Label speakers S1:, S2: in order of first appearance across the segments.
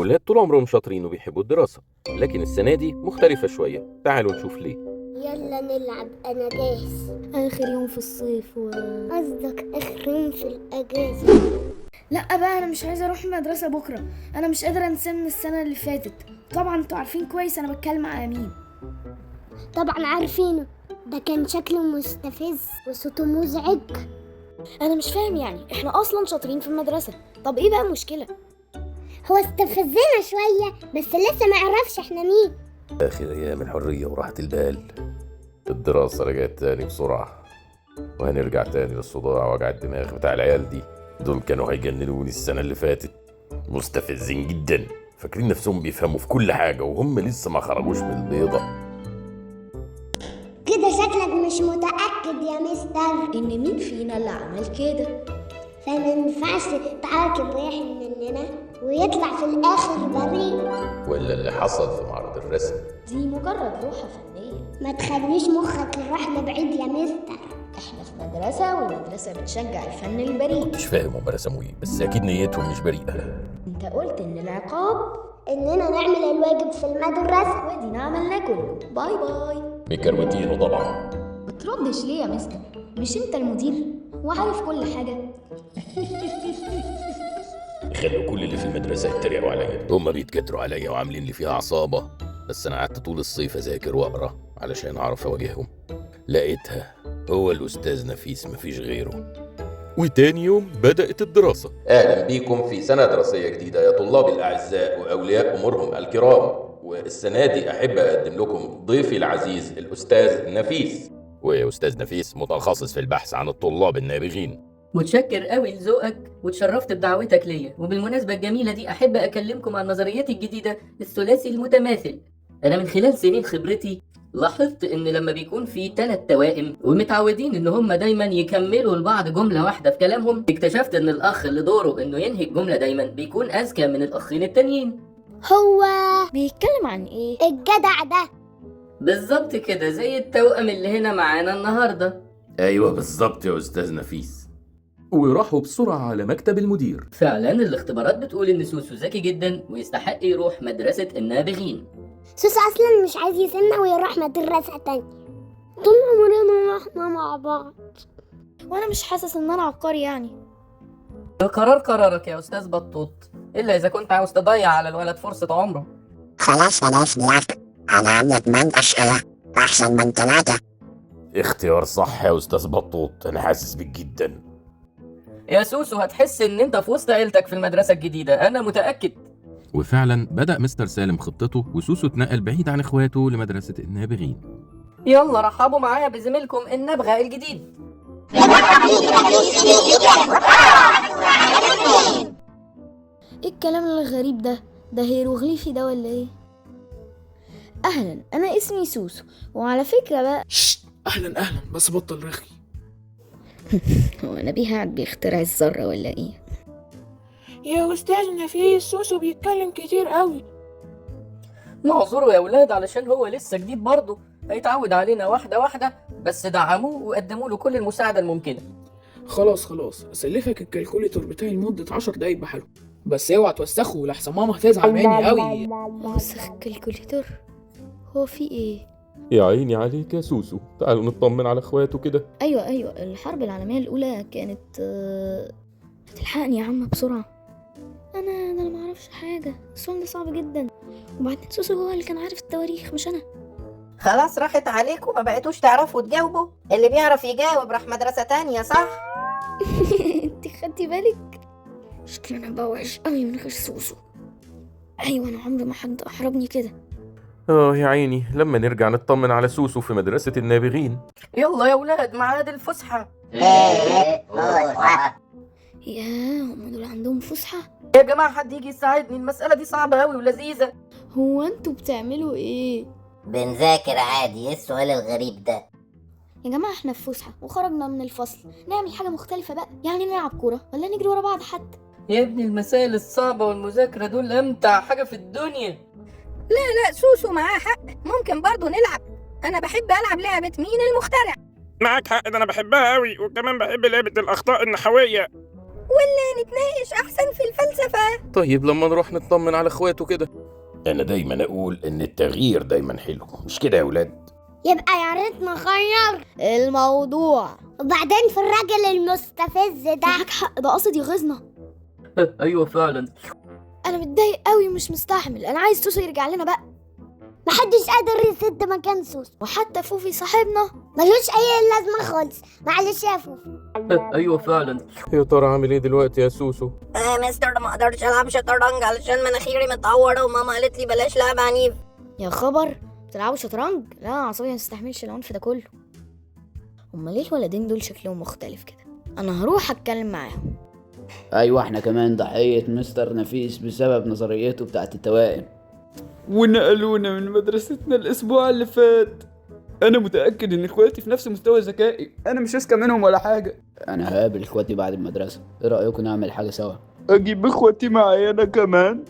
S1: الولاد طول عمرهم شاطرين وبيحبوا الدراسة، لكن السنة دي مختلفة شوية. تعالوا نشوف ليه.
S2: يلا نلعب، أنا جاهز.
S3: آخر يوم في الصيف
S2: قصدك آخر يوم في الأجازة.
S3: لا بقى، أنا مش عايزة أروح المدرسة بكرة. أنا مش قادرة أنسى من السنة اللي فاتت. طبعا انتوا عارفين كويس أنا بتكلم على مين.
S2: طبعا عارفينه، ده كان شكله مستفز وصوته مزعج.
S3: أنا مش فاهم، يعني إحنا أصلا شاطرين في المدرسة، طب إيه بقى المشكلة؟
S2: هو استفزنا شوية بس لسه ما عرفش احنا مين.
S1: آخر أيام الحرية وراحة البال. الدراسة رجعت تاني بسرعة، وهنرجع تاني للصداع وجع الدماغ بتاع العيال دي. دول كانوا هيجننوني السنة اللي فاتت، مستفزين جدا، فاكرين نفسهم بيفهموا في كل حاجة وهم لسه ما خرجوش من البيضة.
S2: كده شكلك مش متأكد يا مستر
S4: إن مين فينا اللي عمل كده،
S2: فما ينفعش تعاقب واحد مننا ويطلع في الآخر بريء.
S1: ولا اللي حصل في معرض الرسم
S4: دي مجرد لوحة فنية.
S2: ما تخليش مخك يروح لبعيد يا مستر.
S4: إحنا في مدرسة، والمدرسة بتشجع الفن البريء.
S1: مش فاهم هم رسموا ايه، بس اكيد نيتهم مش بريئة.
S4: أنت قلت إن العقاب
S2: إننا نعمل الواجب في المدرسة،
S4: وادينا عملناه كله. bye bye.
S1: مكروتينه طبعا.
S4: بتردش ليه يا مستر؟ مش أنت المدير وعارف كل حاجة؟
S1: خلوا كل اللي في المدرسة يتريقوا عليا، هما بيتكتروا عليا وعاملين لي فيها عصابة، بس أنا قعدت طول الصيف أذاكر وأقرأ علشان أعرف أواجههم. لقيتها هو الأستاذ نفيس، مفيش غيره. وتاني يوم بدأت الدراسة. أهلا بيكم في سنة دراسية جديدة يا طلاب الأعزاء وأولياء أمورهم الكرام. والسنة دي أحب أقدم لكم ضيفي العزيز الأستاذ نفيس. وأستاذ نفيس متخصص في البحث عن الطلاب النابغين.
S5: متشكر قوي لذوقك وتشرفت بدعوتك ليا. وبالمناسبة الجميلة دي أحب أكلمكم عن نظريتي الجديدة، الثلاثي المتماثل. أنا من خلال سنين خبرتي لاحظت إن لما بيكون في 3 توائم ومتعودين إن هم دايما يكملوا لبعض جملة واحدة في كلامهم، اكتشفت إن الأخ اللي دوره إنه ينهي الجملة دايما بيكون أذكى من الأخين التانيين.
S2: هو
S3: بيتكلم عن إيه؟
S2: الجدع ده
S5: بالظبط كده، زي التوأم اللي هنا معانا النهاردة.
S1: أيوة بالظبط يا أستاذ نفيس. وراحوا بسرعة على مكتب المدير.
S5: فعلا الاختبارات بتقول إن سوسو ذكي جدا ويستحق يروح مدرسة النابغين.
S2: سوسو أصلا مش عايز يسيبنا ويروح مدرسة تانية، طول عمرنا واحنا مع بعض.
S3: وأنا مش حاسس إن أنا عبقري يعني.
S5: القرار قرارك يا أستاذ بطوط، إلا إذا كنت عاوز تضيع على الولد فرصة عمره.
S6: خلاص خلاص موافق، أنا عندي 8 أسئلة أحسن من 3.
S1: اختيار صح يا أستاذ بطوط، أنا حاسس بيك جدا.
S5: يا سوسو هتحس إن أنت في وسط عيلتك في المدرسة الجديدة، أنا متأكد.
S1: وفعلا بدأ مستر سالم خطته، وسوسو اتنقل بعيد عن اخواته لمدرسة النابغين.
S5: يلا رحبوا معايا بزميلكم النبغة الجديد.
S3: إيه الكلام الغريب ده؟ ده هيروغليفي ده ولا إيه؟ أهلا، أنا اسمي سوسو، وعلى فكرة بقى
S7: اهلا اهلا، بس بطل رغي.
S3: هو نبيه قاعد بيخترع الذرة ولا إيه؟
S7: يا استاذ نفيس، سوسو بيتكلم كتير قوي.
S5: نعذره يا ولاد علشان هو لسه جديد برضه، هيتعود علينا واحدة واحدة، بس دعموه وقدموا له كل المساعدة الممكنة.
S7: خلاص خلاص، اسلفك ال calculator بتاعي لمدة 10 دقايق بحاله، بس اوعى توسخه لحسن ماما هتزعل مني قوي.
S3: وسخ ال calculator؟ هو في إيه؟
S1: يا عيني عليك يا سوسو، تعالوا نطمن على اخواته كده.
S3: أيوة، الحرب العالمية الأولى كانت هتلحقني يا عم بسرعة. أنا ما أعرفش حاجة، السؤال ده صعب جدا، وبعدين سوسو هو اللي كان عارف التواريخ مش أنا.
S8: خلاص راحت عليكم، ما بقيتوش تعرفوا تجاوبوا. اللي بيعرف يجاوب راح مدرسة تانية، صح؟
S3: انت خدتي بالك؟ شكلنا بقى وحش قوي من غير سوسو. أيوة، أنا عمري ما حد أحرجني كده.
S1: يا عيني، لما نرجع نطمن على سوسو في مدرسة النابغين.
S5: يلا يا ولاد، ميعاد الفسحة.
S3: يا هم دول عندهم فسحة؟
S5: يا جماعة حد يجي يساعدني، المسألة دي صعبة أوي ولذيذة.
S3: هو انتوا بتعملوا ايه؟
S8: بنذاكر عادي، ايه السؤال الغريب ده؟
S3: يا جماعة احنا في فسحة وخرجنا من الفصل، نعمل حاجة مختلفة بقى، يعني نلعب كورة ولا نجري ورا بعض حتى.
S5: يا ابني المسائل الصعبة والمذاكرة دول أمتع حاجة في الدنيا.
S8: لا سوسو معاه حق، ممكن برضو نلعب. أنا بحب ألعب لعبة مين المخترع.
S9: معاك حق، ده أنا بحبها أوي، وكمان بحب لعبة الأخطاء النحوية.
S8: ولا نتناقش احسن في الفلسفة؟
S9: طيب لما نروح نطمن على اخواته كده.
S1: انا دايما اقول ان التغيير دايما حلو، مش كده يا ولاد؟
S2: يبقى يا ريت نغير
S3: الموضوع.
S2: وبعدين في الراجل المستفز ده.
S3: معاك حق، ده قصد يغيظنا.
S5: ايوه فعلا.
S3: انا متضايق قوي ومش مستحمل، انا عايز سوسو يرجع لنا بقى.
S2: محدش قادر يسد مكان سوسو،
S3: وحتى فوفي صاحبنا
S2: ملوش اي لازمه خالص. معلش يا فوفي.
S5: ايوه فعلا.
S9: يا ترى عامل ايه دلوقتي يا سوسو؟
S8: مستر ما اقدرش العب شطرنج علشان مناخيري متعوره وماما قالت لي بلاش لعب عنيف.
S3: يا خبر، بتلعبوا شطرنج؟ لا عصبية ما تستحملش العنف ده كله. امال ليه الولدين دول شكلهم مختلف كده؟ انا هروح اتكلم معاهم.
S10: ايوه احنا كمان ضحية مستر نفيس بسبب نظريته بتاعت التوائم.
S11: ونقلونا من مدرستنا الاسبوع اللي فات. انا متاكد ان اخواتي في نفس مستوى ذكائي، انا مش اذكى منهم ولا حاجة.
S10: انا هقابل اخواتي بعد المدرسة، ايه رايكم نعمل حاجة سوا؟
S11: اجيب اخواتي معايا انا كمان.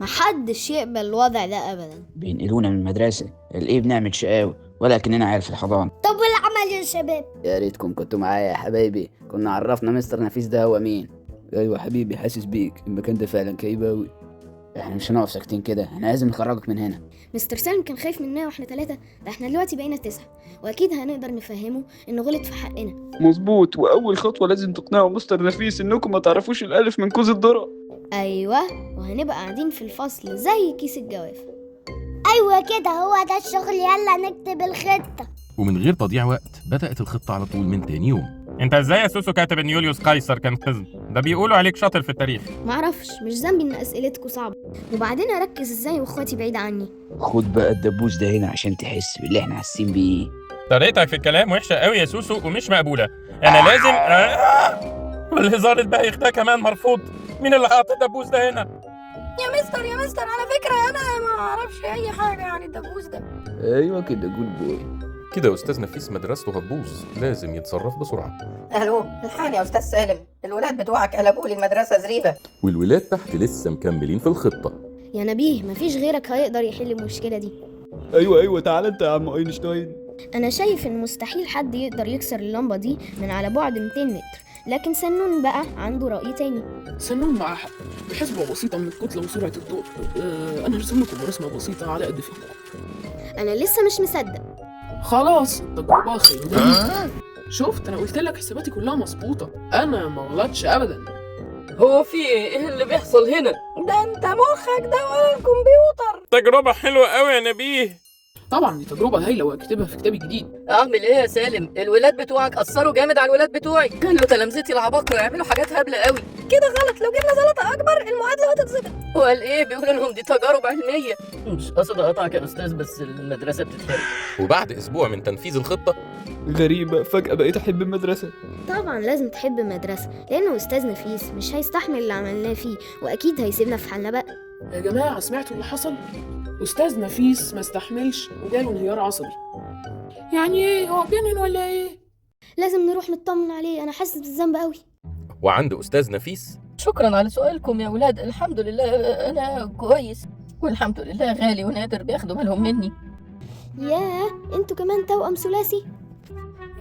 S3: محدش يقبل الوضع ده ابدا.
S10: بينقلونا من المدرسة، الايه بنعمل شقاوة ولكننا عيال في الحضانة.
S2: طب والعمل يا شباب؟
S10: يا ريتكم كنتوا معايا يا حبايبي، كنا عرفنا مستر نفيس ده هو مين. ايوه حبيبي، حاسس بيك، المكان ده فعلا كئيب اوي. احنا مش هنقف ساكتين كده، احنا لازم نخرجك من هنا.
S3: مستر سالم كان خايف مننا واحنا 3، ده احنا دلوقتي بقينا 9، واكيد هنقدر نفهمه انه غلط في حقنا.
S11: مظبوط، واول خطوة لازم تقنعوا مستر نفيس انكم ما تعرفوش الالف من كوز الذرة.
S3: ايوه، وهنبقى قاعدين في الفصل زي كيس الجوافه.
S2: ايوه كده، هو ده الشغل. يلا نكتب الخطة.
S9: ومن غير تضييع وقت بدأت الخطة على طول من تاني يوم.
S12: انت ازاي يا سوسو كاتب ان يوليوس قيصر كان قزم؟ ده بيقولوا عليك شاطر في التاريخ.
S3: معرفش، مش ذنبي ان اسئلتكم صعبة. وبعدين اركز ازاي واخواتي بعيد عني؟
S10: خد بقى الدبوس ده هنا عشان تحس باللي احنا حاسين بيه.
S12: طريقتك في الكلام وحشة قوي يا سوسو ومش مقبولة. انا لازم والهزار البايخ ده كمان مرفوض. مين اللي حاطط الدبوس ده هنا؟
S8: يا مستر يا مستر، على فكرة انا ما اعرفش اي حاجة عن الدبوس ده.
S10: ايوه كده، good boy.
S9: كده استاذ نفيس مدرسته هتبوظ، لازم يتصرف بسرعة.
S8: الو، الحقني يا استاذ سالم، الولاد بتوعك قلبوا لي المدرسة زريبه.
S9: والولاد تحت لسه مكملين في الخطة.
S3: يا نبيه، مفيش غيرك هيقدر يحل المشكلة دي.
S11: ايوه تعالى انت يا عم اينشتاين.
S3: انا شايف ان مستحيل حد يقدر يكسر اللمبة دي من على بعد 200 متر، لكن سنون بقى عنده رأي تاني.
S7: سنون معاه حق، بحسبة بسيطة من الكتلة وسرعة الضوء. أنا هرسم لكم رسمة بسيطة على قد فهمكم.
S3: انا لسه مش مصدق.
S7: خلاص التجربة خير. شفت، أنا قلت لك حساباتي كلها مظبوطة، أنا ما غلطش أبدا.
S5: هو في ايه اللي بيحصل هنا؟
S8: ده انت مخك ده ولا الكمبيوتر؟
S12: تجربه حلوة قوي يا نبيه.
S7: طبعا دي تجربة هايلة وهكتبها في كتابي الجديد.
S5: اعمل ايه يا سالم؟ الولاد بتوعك اثروا جامد على الولاد بتوعي، خلوا تلامذتي العباقرة يعملوا حاجات هبلة قوي
S8: كده. غلط، لو جبنا زلطه اكبر المعادلة هتتظبط.
S5: وقال ايه؟ بيقولوا لهم دي تجارب علمية. مش قصد اقطعك يا استاذ، بس المدرسة بتتحرق.
S9: وبعد اسبوع من تنفيذ الخطة،
S11: غريبة، فجاة بقيت احب المدرسة.
S3: طبعا لازم تحب المدرسة، لانه استاذ نفيس مش هيستحمل اللي عملناه فيه، واكيد هيسيبنا في حالنا بقى.
S7: يا جماعة سمعتوا اللي حصل؟ أستاذ نفيس ما استحملش وجاله انهيار عصبي. يعني ايه، هو اتجنن ولا ايه؟
S3: لازم نروح نطمن عليه، انا حاسس بالذنب قوي.
S9: وعند استاذ نفيس.
S5: شكرا على سؤالكم يا ولاد، الحمد لله انا كويس، والحمد لله غالي ونادر بياخدوا بالهم مني.
S3: ياه، انتوا كمان توأم ثلاثي؟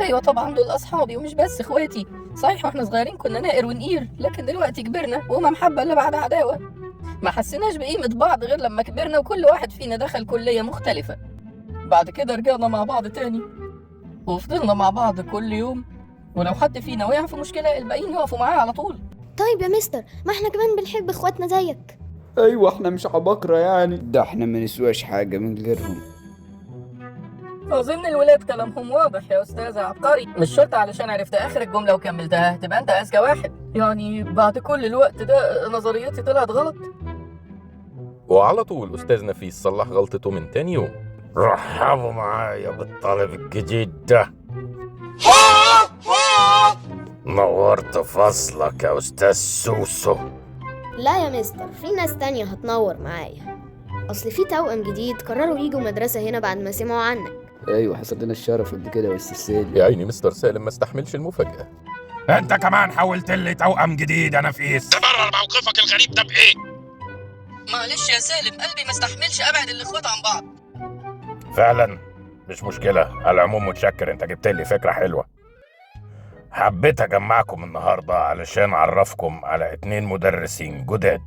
S5: ايوه طبعا، دول اصحابي ومش بس اخواتي. صحيح واحنا صغيرين كنا نائر ونقير، لكن دلوقتي كبرنا وما محبة الا بعد عداوة. ما حسيناش بقيمة بعض غير لما كبرنا وكل واحد فينا دخل كليه مختلفة. بعد كده رجعنا مع بعض تاني وفضلنا مع بعض كل يوم، ولو حد فينا وقع في مشكلة الباقيين يقفوا معاه على طول.
S3: طيب يا مستر، ما احنا كمان بنحب اخواتنا زيك.
S11: ايوه احنا مش عباقرة يعني،
S10: ده احنا ما نسواش حاجة من غيرهم.
S5: أظن الولاد كلامهم واضح يا أستاذ عبقري، مش شرط علشان عرفت آخر الجملة وكملتها تبقى أنت أذكى واحد. يعني بعد كل الوقت ده نظريتي طلعت غلط.
S9: وعلى طول استاذ نفيس صلح غلطته من تاني يوم.
S1: رحبوا معايا بالطالب الجديد ده. نورت فصلك يا أستاذ سوسو.
S3: لا يا مستر، في ناس تانية هتنور معايا. اصل في توأم جديد قرروا يجوا مدرسة هنا بعد ما سمعوا عنك.
S10: ايوه حصل لنا الشرف قبل كده يا استاذ سالم.
S9: يا عيني مستر سالم ما استحملش المفاجأة.
S12: انت كمان حولت لي توأم جديد يا نفيس.
S1: تبرر موقفك الغريب ده بايه؟
S5: معلش يا سالم، قلبي ما استحملش أبعد الإخوات عن بعض.
S1: فعلا مش مشكلة، على العموم متشكر، انت جبت لي فكرة حلوة. حبيت أجمعكم النهاردة علشان أعرفكم على 2 مدرسين جداد.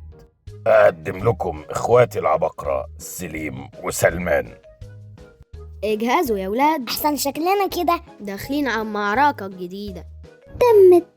S1: أقدم لكم إخواتي العباقرة سليم وسلمان.
S3: اجهزوا يا ولاد،
S2: أحسن شكلنا كده
S3: داخلين على المعركة الجديدة.
S2: تمت.